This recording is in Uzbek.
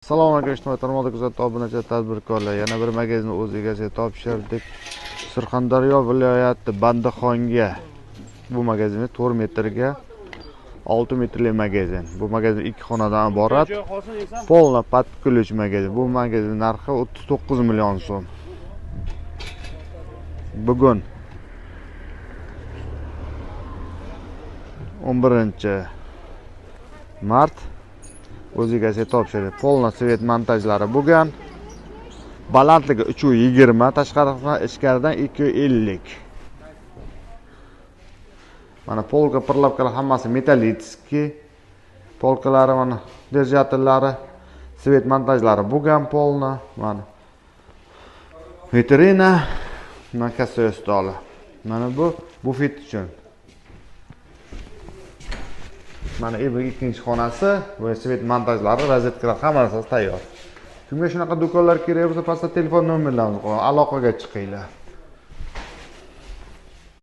Assalomu alaykum, ijtimoiy tarmoqda kuzatib obunachi tadbirkorlar. Yana bir magazinni o'z egasiga topshirdik. Surxondaryo viloyati Bandixonga bu magazinni 4 metrga 6 metrli magazin. Bu magazin 2 xonadan iborat. Polna под ключ magazin. Bu magazin narxi 39 million so'm. Bugun 11 mart o'z egasiga topshirdik. Polna svet montajlari bo'lgan. Balandligi 3.20, tashqaridan ichkaridan 2.50. Mana polka, prилавкалар hammasi metallический. Polkalari mana держательлari, svet montajlari bo'lgan polna. Mana vitrina, mana kassa stoli. Mana bu bufet uchun. Mana bu ikkinchi xonasi, bu svet montajlari, rozetkalar hamma narsasi tayyor. Kimga shunaqa do'konlar kerak bo'lsa, pastda telefon nomerlarimizni qo'yaman, aloqaga chiqinglar.